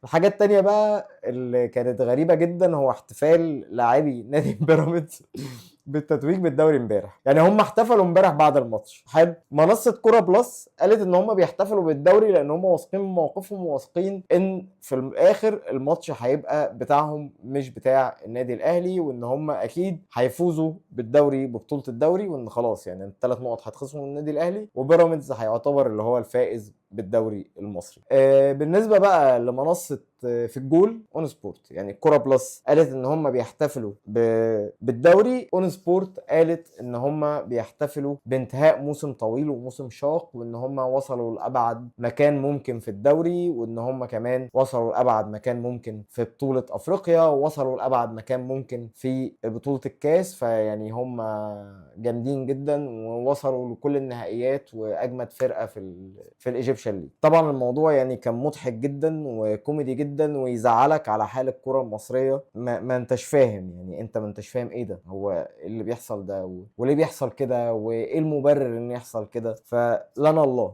الحاجة التانية بقى اللي كانت غريبة جدا هو احتفال لاعبي نادي بيراميدز بالتتويج بالدوري امبارح. يعني هم احتفلوا امبارح بعد الماتش. حلو. منصة كورة بلس قالت ان هم بيحتفلوا بالدوري لان هم واثقين من موقفهم وواثقين ان في الاخر الماتش هيبقى بتاعهم مش بتاع النادي الاهلي، وان هم اكيد هيفوزوا بالدوري ببطولة الدوري، وان خلاص يعني الثلاث نقط هيتخصموا من النادي الاهلي وبيراميدز هيعتبر اللي هو الفائز بالدوري المصري. بالنسبة بقى لمنصه في الجول اون سبورت، يعني كورة بلس قالت ان هم بيحتفلوا بالدوري، اون سبورت قالت ان هم بيحتفلوا بانتهاء موسم طويل وموسم شاق، وان هم وصلوا لابعد مكان ممكن في الدوري، وان هم كمان وصلوا لابعد مكان ممكن في بطوله افريقيا، ووصلوا لابعد مكان ممكن في بطوله الكاس. فيعني هم جامدين جدا ووصلوا لكل النهائيات واجمد فرقه في ال Egyptian League. طبعا الموضوع يعني كان مضحك جدا وكوميدي جدا ويزعلك على حال الكره المصرية. ما انتش فاهم، يعني انت ما انتش فاهم ايه ده، هو إيه اللي بيحصل ده وليه بيحصل كده وايه المبرر ان يحصل كده. فلنا الله.